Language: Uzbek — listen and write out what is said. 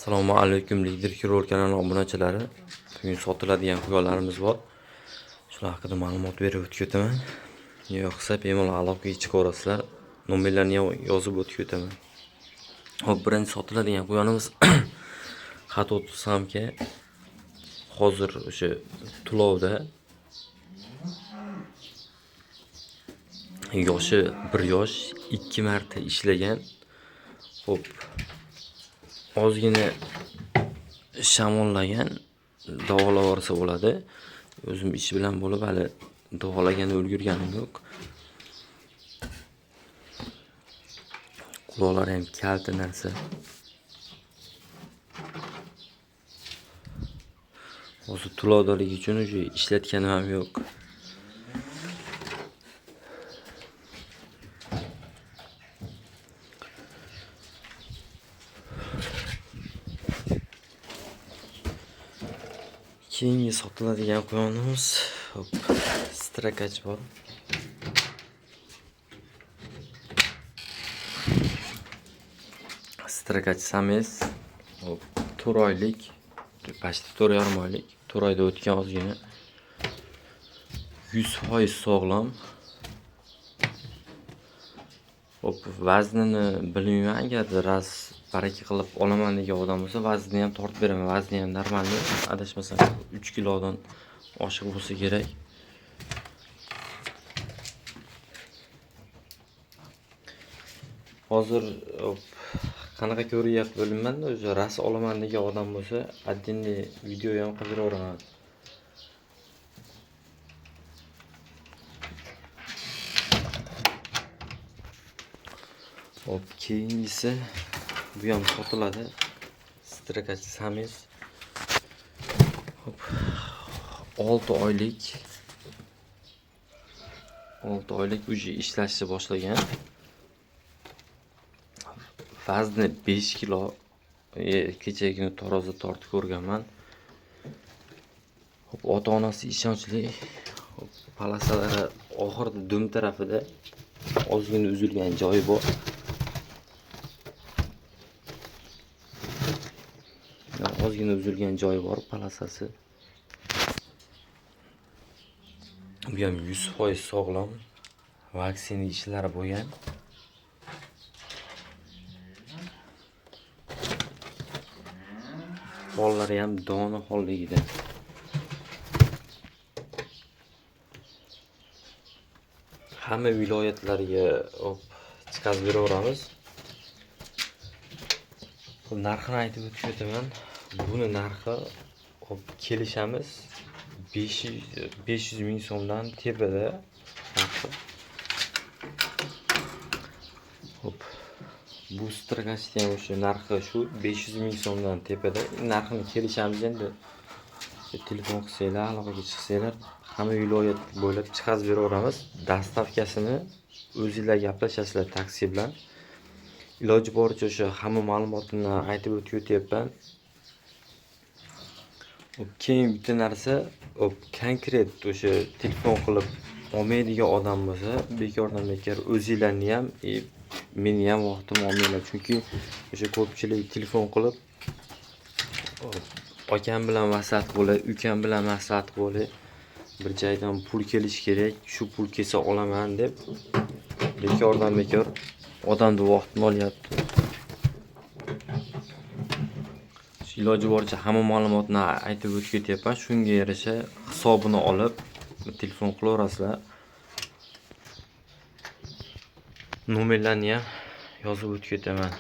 Assalomu alaykum Lider Kirol kanali obunachilari. Bugun sotiladigan quyonlarimiz bor. Shular haqida ma'lumot berib o'tib ketaman. Yo'qsa bemalol aloqaga chiqaverasizlar. Nomerlarni ham yozib o'tib ketaman. Hop, birinchi sotiladigan quyonimiz Xatot samka. Hozir o'sha tulovda. Yoshi 1 yosh, 2 marta ishlagan. Xo'p, ozgina shamollagan, davolab yuborsa bo'ladi. O'zim ish bilan bo'lib hali davolagani ulgurganim yo'q. Quloqlari ham kalta narsa. Hozir tulovdaligi uchun уже ishlatganim ham yo'q. Keyingi sotiladigan quyonimiz, hop, strakach bor. Strakach sames, hop, 4 oylik, почти 4,5 oylik, 4 oyda o'tgan ozgina. 100% sog'lom. Hop, vaznini bilmayman, agar ras baraka qilib olaman degan odam bo'lsa, vaznini ham tortib beraman. Vazni ham normalniy, adashmasam 3 kilodan oshiq bo'lsa kerak. Hozir qanaqa ko'ryapti bilmayman-da, o'zi ras olaman degan odam bo'lsa, отдельный video ham qilib beraveraman. Hop, keyingisi bu ham sotiladi. Strakach sames. Hop, 6 oylik. 6 oylik уже ishlashni boshlagan. Vazni 5 kilo. Kechagina tarozi tortib ko'rganman. Hop, ota-onasi ishonchli. Hop, palasalari oxirida dum tarafida ozgina uzilgan joyi bor. Ozgina uzilgan joyi bor palasasi. Bu ham 100% sog'lom. Vaksina ishlari bo'lgan. Hollari ham dona holligida. Hamma viloyatlarga chiqarib beraveramiz. Narxini aytib o'tib ketaman. Buni narxi hop kelishamiz 500 ming so'mdan tepada narxi. Hop, bu strakachni ham o'sha narxi shu 500 ming so'mdan tepada. Narxini kelishamiz endi. Telefon qilsanglar, aloqaga chiqsanglar, hamma viloyat bo'ylab chiqarib beraveramiz. Dastavkasini o'zinglar gaplashasizlar taksi bilan. Iloji boricha o'sha hamma ma'lumotini aytib o'tib ketyapman. Keyin bitta narsa, konkret o'sha telefon qilib olmaydigan odam bo'lsa, bekordan bekor o'zinglarni ham, meni ham vaqtimni olmanglar. Chunki o'sha ko'pchilik telefon qilib, akam bilan maslahat bo'lay, ukam bilan maslahat bo'lay, bir joydan pul kelishi kerak, shu pul kelsa olaman deb bekordan bekor odamni vaqtini olyapti. Iloji boricha hamma ma'lumotni aytib o'tib ketyapman. Shunga yarasha hisobini olib telefon qilaverasizlar. Nomerlarni ham yozib o'tib ketaman.